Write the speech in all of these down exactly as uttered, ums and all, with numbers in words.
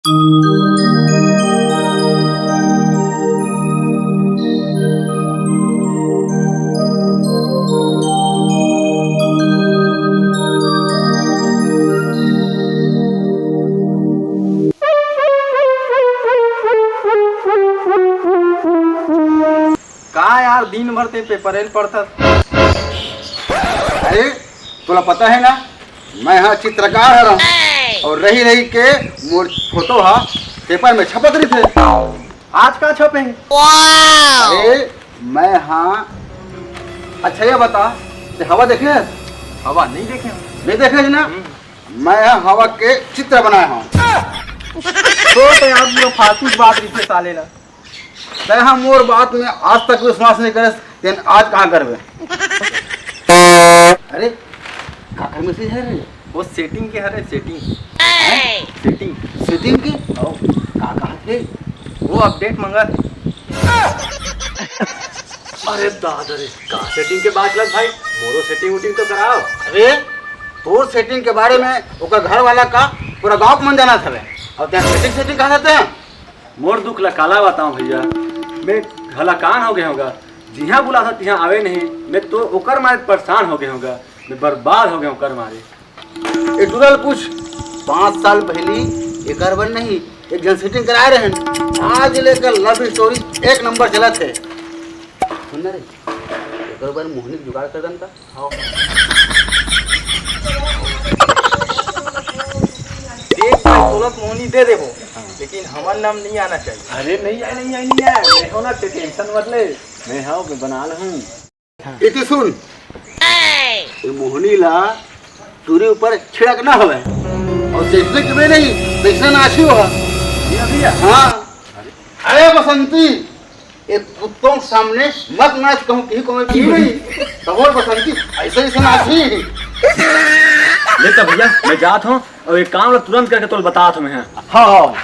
का यार, दिन भर ते पेपर ल पढ़थस? अरे, तोला पता है ना, मैं हा चित्रकार हरव, और रही रही के मोर फोटो हा पेपर में छपत रहिथे। आज का छपे हे? अरे, मैं हा, अच्छा ये बता, ते हवा देखे हस? हवा नहीं देखे हस? नहीं देखे हस ना? हम्म। मैं हा हवा के चित्र बनाए हव। तो ते यार, पूरा फालतू बात रहिथे साले ला। तैं हा मोर बात में आज तक विश्वास नहीं करे, तेन आज कहाँ करबे? अरे, काकर मैसेज हे रे? वो सेटिंग के हरे, सेटिंग। हैं? सेटिंग। सेटिंग के? आओ। का कहा थे? वो अपडेट मंगा थे। अरे दादा रे, का सेटिंग के बात लग भाई? मोरो सेटिंग उटिंग तो कराओ। अरे, तोर सेटिंग के बारे में ओकर घर वाला का पूरा गांव के मन जानत हवे। और तें सेटिंग, सेटिंग कहा थे? मोर दुख ला काला बताऊं भैया, मैं हलाकान हो गए होगा। जिहाँ बुलाता तिहाँ आवे नहीं, मैं तो ओकर मारे परेशान हो गए होगा, मैं बर्बाद हो गए ओकर मारे। ए टूरा ल पूछ, पाँच साल पहली एकर बर नहीं एक झन सेटिंग कराए रहन, आज लेकर लव स्टोरी एक नंबर चलत है। सुन ना रे, एकर बर मोहनी के जुगाड़ कर दन का? देख भाई, तोला तो मोहनी दे देबो, लेकिन हमर नाम नहीं आना चाहिए। अरे नहीं आए, नहीं आए, नहीं आए, मैं हो ना, ते टेंशन मत ले, मैं हूँ, मैं बना लूँ। इति सुन, ये मोहनी ला टूरी ऊपर छिड़क ना हवे, और जैसे कि मैं नहीं, वैसे नाची हो। ये भैया। हाँ। अरे बसंती, ये कुत्तों के सामने मत नाच, कहूँ किसी को मैं पी नहीं। तो बोल बसंती, ऐसे ही से नाची। ले तो भैया, मैं जात हूँ और एक काम ला तुरंत करके तोल बतात हूँ मैं। हाँ, हाँ।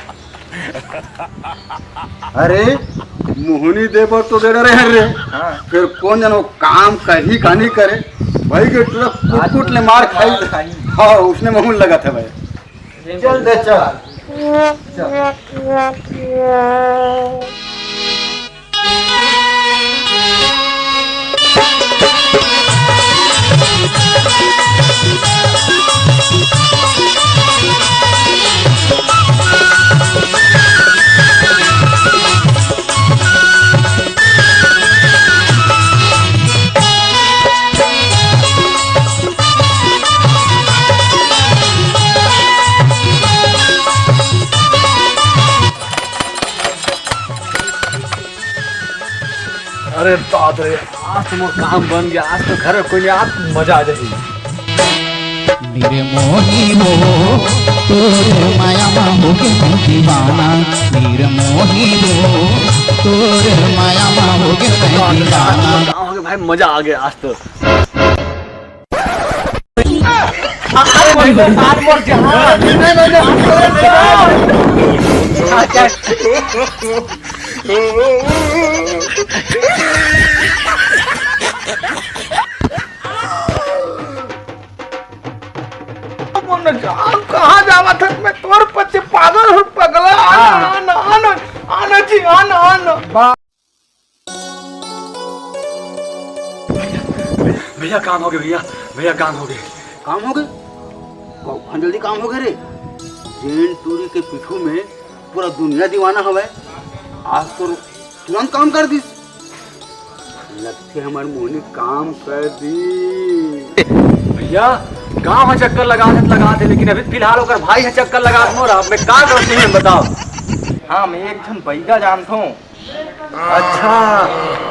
अरे, मोहनी दे बर तो दे रहे हैं रे। हाँ। फिर कौन जानो काम करही का नहीं करे। भाई के टूरा कुट कुट ले मार खाई। मार खाई। हाँ, उसने महूल लगा था भाई। चल दे, चल। चल। अरे दाद रे, आज तो मोर काम बन गया, आज तो घर में कोई नहीं, आज मजा आ जाएगी। निर्मोही वो तोर माया मा होगे मैं दीवाना, निर्मोही वो तोर माया मा होगे मैं दीवाना। गाँव हो गया भाई, मजा आ गया आज तो। अरे भाई, आज मर जा। कहाँ जावत हस? मैं तोर पीछे पागल हूँ, पगला। आना, आना, आना, आना जी, आना, आना। भैया, भैया, काम हो गया भैया, भैया, काम हो गया। काम हो गया? कौन जल्दी काम हो गया रे? जेन टूरी के पीछू में पूरा दुनिया दीवाना हवे, आज तो तुरंत काम कर दिस। लगथे हमर मोहनी काम कर दी। भैया, गांव में चक्कर लगा दे, लगा दे, लेकिन अभी फिलहाल ओकर भाई है चक्कर लगा दे मोर। अब मैं का करूं, तुम बताओ। हाँ, मैं एक झन बैगा जानथों। अच्छा,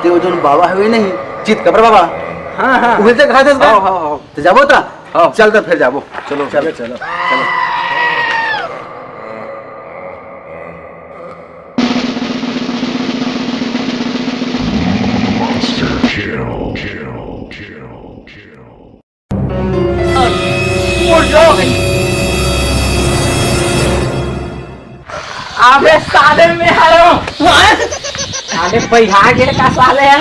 ते वो जोन बाबा हवे नहीं, चित कबर बाबा। हाँ, हाँ। उहे ते कहा था। हाँ, हाँ, हाँ। तो जाबो ता? हाँ। चल तो फिर जाबो। चलो, चल। चलो, चलो। अबे साले में हरो। साले बैठा के का साले है?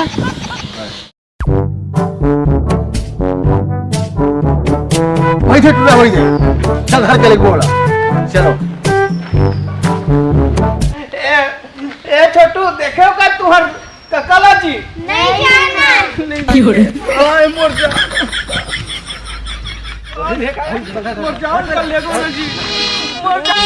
वही से टूटा वही है। चल घर के लिए बोला। चलो। देखे का तुहर ककला जी? नहीं जाना। नहीं जाना। आय मोर जान। मोर जान का लेगो ना जी। मोर जान।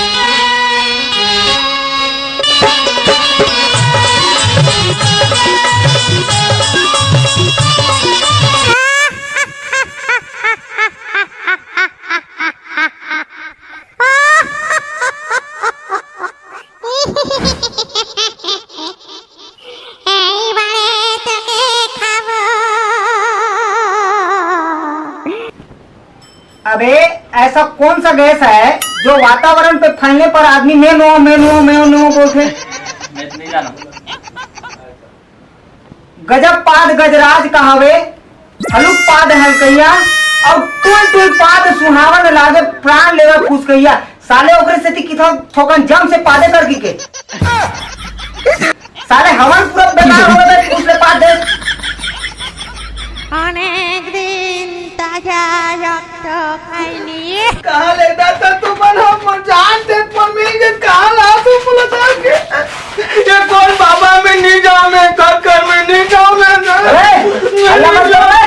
अबे, ऐसा कौन सा गैस है जो वातावरण पे फैलने पर आदमी मैं नो, मैं नो, मैं नो बोलते? मैं तो नहीं जाना। गजब पाद गजराज कहावे, हलुक पाद हलकैया, और टुल टुल पाद सुहावन लागे, प्राण लेवे फुसकैया। साले ओकरे सेती किथो थोकन जम से पादे कर के। साले हवन पूरा बेकार हो गए, फुसले पाद दे। অনেক দিন তাজা রক্ত খাইনি। कहाँ ले जाता तू मन, हम जान दे पर मिल गए, कहाँ ला तू बोला था कि ये कौन बाबा में नहीं जाओ मैं, घर घर में नहीं जाओ मैं, अरे, हल्ला मत करो रे।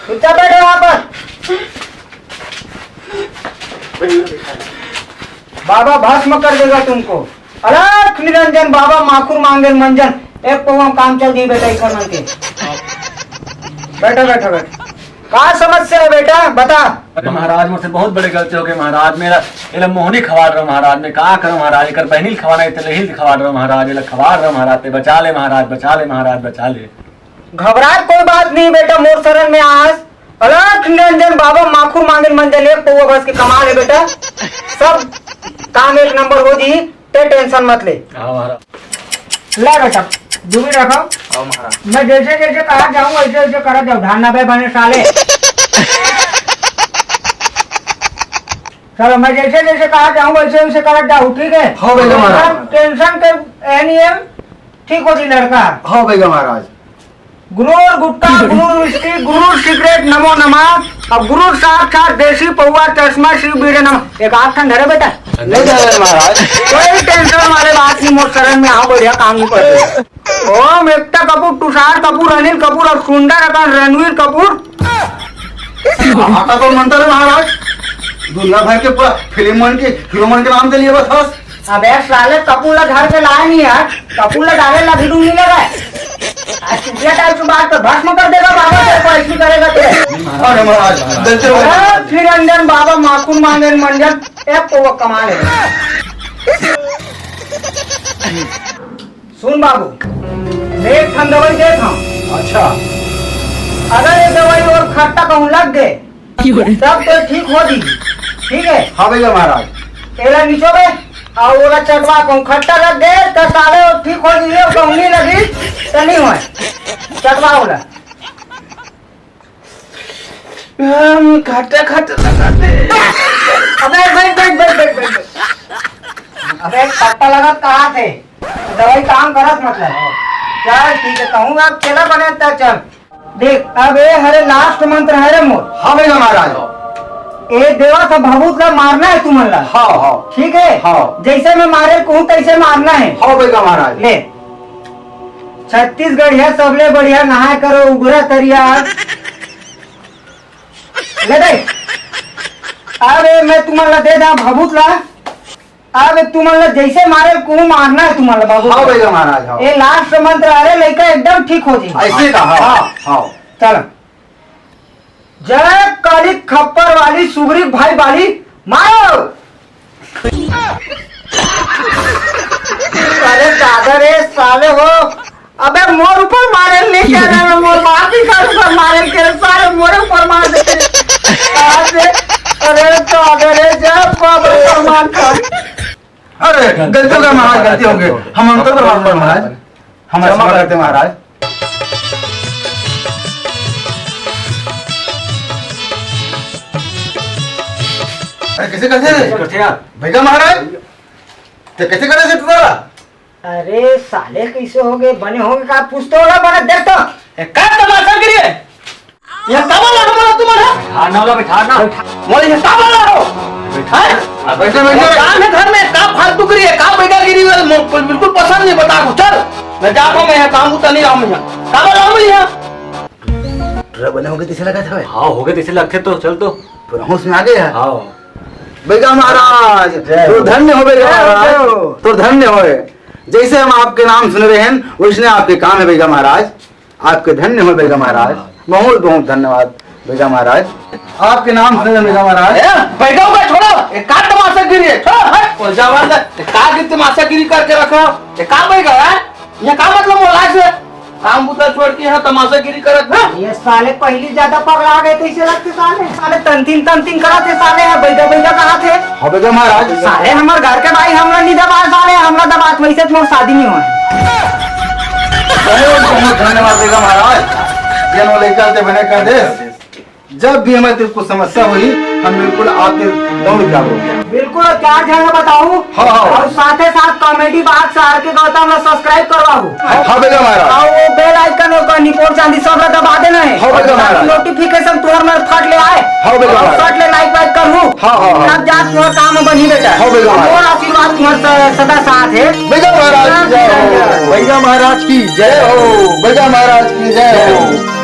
चुपचाप बैठो यहाँ पर। बाबा भस्म कर देगा तुमको। अलख निरंजन बाबा माखुर मांगेल मंजन। एक पौवा काम चल दी बेटा, इखर मन के। बैठो, बैठो, बैठो। का समस्या है बेटा, बता। अरे महाराज, मुझसे बहुत बड़े गलती हो गए महाराज। मेरा एला मोहनी खवाड़ रहा महाराज, मैं का करूं महाराज? एकर बहनी खवाना है, तेलहिल खवाड़ रहा महाराज, एला खवाड़ रहा महाराज, ते बचा ले महाराज, बचा ले महाराज, बचा ले। घबरा कोई बात नहीं बेटा, मोर शरण में आस। अलख निरंजन बाबा माखुर मांगेल मंजन, एक पौवा बस के कमाल है बेटा, सब काम एक नंबर हो जी, ते टेंशन मत ले। हाँ महाराज। ले बेटा, डूबी रखो। हाँ महाराज। मैं जैसे जैसे कहा जाऊँ वैसे वैसे करत जाओ, धान ना बे बने साले। चलो, मैं जैसे जैसे कहा जाऊँ वैसे वैसे करत जाओ, ठीक है? हाँ भैया महाराज। टेंशन के एनी एम ठीक हो जी लड़का। हाँ भैया महाराज। गुरूर गुटखा, गुरूर विस्की, गुरूर सिगरेट, नमो नमः। अब गुरूर साक्षात देसी पौवा चश्मा शिव बीड़े नमः। एक आध ठन धरे बेटा। नहीं धरे महाराज। कोई टेंशन वाले बात नहीं, मोर शरण में आओ, बढ़िया काम नहीं करते। ओम एकता कपूर, तुषार कपूर, अनिल कपूर और सुंदर अकन रणवीर कपूर। आता तो मंत्र है महाराज, दुनिया भर के पूरा फिल्म मन के हीरो मन के नाम दे लिए बस, बस। अबे साले, कपूर ला घर पे लाए नहीं यार, कपूर ला डाले ला भी नहीं लगा। आज चुटिया टाइप से बात तो भस्म कर देगा बाबा, तेरे को ऐसी करेगा तेरे। अरे महाराज, गलती हो गई। अरे फिर अंजन बाबा माखुन मांगेल मंजन, एक पौवा कमा ले। सुन बाबू, मैं एक ठन दवाई देत हूँ। अच्छा। अगर ये दवाई और खट्टा कहूँ लग गए, तब तो ठीक हो जी। ठीक है? हाँ भैया महाराज। एला निचोबे, और ओला चटवा कहूँ खट्टा लग गए, तो साले वो ठीक हो जी, ये कहूँ नहीं लगी, तो नहीं होए। चटवा ओला। हम खट्टा खट्टा लगा दे। अबे बैठ, बैठ, बैठ, बैठ, बैठ, बैठ। अबे खट्टा लगा कहाँ थे? दवाई काम करत मतलब। चल ठीक है, कहूँ अब चला बने त चल। देख, अब ये हरे लास्ट मंत्र है रे मोर। हाँ भैया महाराज। ए देवा सब भभूत ला मारना है तुमन ला। हाँ, हाँ। ठीक है? हाँ। जैसे मैं मारे कहूँ तैसे मारना है। हाँ भैया महाराज। ले। छत्तीसगढ़िया सबले बढ़िया नहाए करो उगरा तरिया। ले दे। अरे मैं तुमन ला दे दा भभूत ला। अरे तुमन ला जैसे मारे कहूँ मारना है तुमन ला बाबू। हाँ भैया महाराज, हाँ। ये लास्ट मंत्र, अरे लइका एकदम ठीक हो जी। ऐसे का? हाँ, हाँ। हाँ। चल। जय काली खप्पर वाली सुग्रीव भाई बाली, मारो। अरे दादा रे साले हो, अबे मोर ऊपर मारे ले क्या जाना, मोर बाप ही का ऊपर मारे के सारे मोरे ऊपर मार दे। आज से, अरे दादा रे, जय बाबा का मार खा। अरे गलती हो गया महाराज, गलती हो गई। हम अंतर पर माफ कर महाराज, हम क्षमा करते महाराज। अरे कैसे करते रे? भैया महाराज, ते कैसे करे से तुम्हारा? अरे साले कैसे हो गए, बने होंगे का? पूछ तो रहा, बना देख तो। ए, का तमाशा करिए? ये का बोला हमारा तुम्हारा? हाँ, ना वाला बैठा ना। बोले ये का बोला हो? बैठा। हाँ? अब बैठो, बैठो। काम है घर में, का फालतू करिए, का बेटा गिरी वाले मो-, बिल्कुल पसंद नहीं, बता को, चल। मैं जात हूँ, मैं यहाँ काम उतर नहीं रहा हूँ, यहाँ का बोला हूँ यहाँ। टूरा बने होगे तइसे लगत हवय। हाँ, होगे तइसे लगथे तो, चल तो। पूरा होश में आ गया है। हाँ। बैगा महाराज, जय हो। तो धन्य हो बैगा जय हो, महाराज, जय हो। तो धन्य हो। जैसे हम आपके नाम सुन रहे हैं, वैसने आपके काम है बैगा महाराज। आपके धन्य हो बैगा महाराज, बहुत बहुत धन्यवाद बैगा महाराज। आपके नाम सुने बैगा महाराज। ए, बैठो बे, छोड़ो। ए, का तमाशागिरी है? छोड़ो, हट। और जवान का, ए, का की तमाशागिरी करके रखो? ए, का बैगा है? ये का मतलब बोला से? काम बुता छोड़ के यहाँ तमाशागिरी करत ना? ये साले पहली ज्यादा पगला गए तइसे लगथे साले। साले तंतिन तंतिन करत हे साले, यहाँ बैठा बैठा कहा थे। हाँ बैगा महाराज। साले हमर घर के भाई हमरा नहीं दबा साले, हमरा दबा तो वैसे तुम्हारी शादी नहीं हुआ। बहुत बहुत धन्यवाद बैगा महाराज, जेन वो लइका ते बने कर दे। जब भी हमारे तेरे को समस्या हुई, हम बिल्कुल आपके दौड़ के आबो। बिल्कुल, चार झन ला बताहूँ। हाँ, हाँ। और साथे साथ comedy बात शहर के गौतम ला subscribe करवाहू। हाँ, हाँ, बैगा महाराज। और वो bell icon ओकर निपोर चांदी सब ला दबा देना है। हाँ, बैगा और महाराज। Notification तुहर में फट ले आए। हाँ, बैगा और महाराज। फट ले like वाइक करहू। हाँ, हाँ, हाँ। तब जा तुहर काम बनही बेटा। हाँ, बैगा महाराज। और आशीर्वाद तुहर स-, सदा साथ है। बैगा महाराज की जय हो। बैगा महाराज की जय हो। बैगा महाराज की जय हो।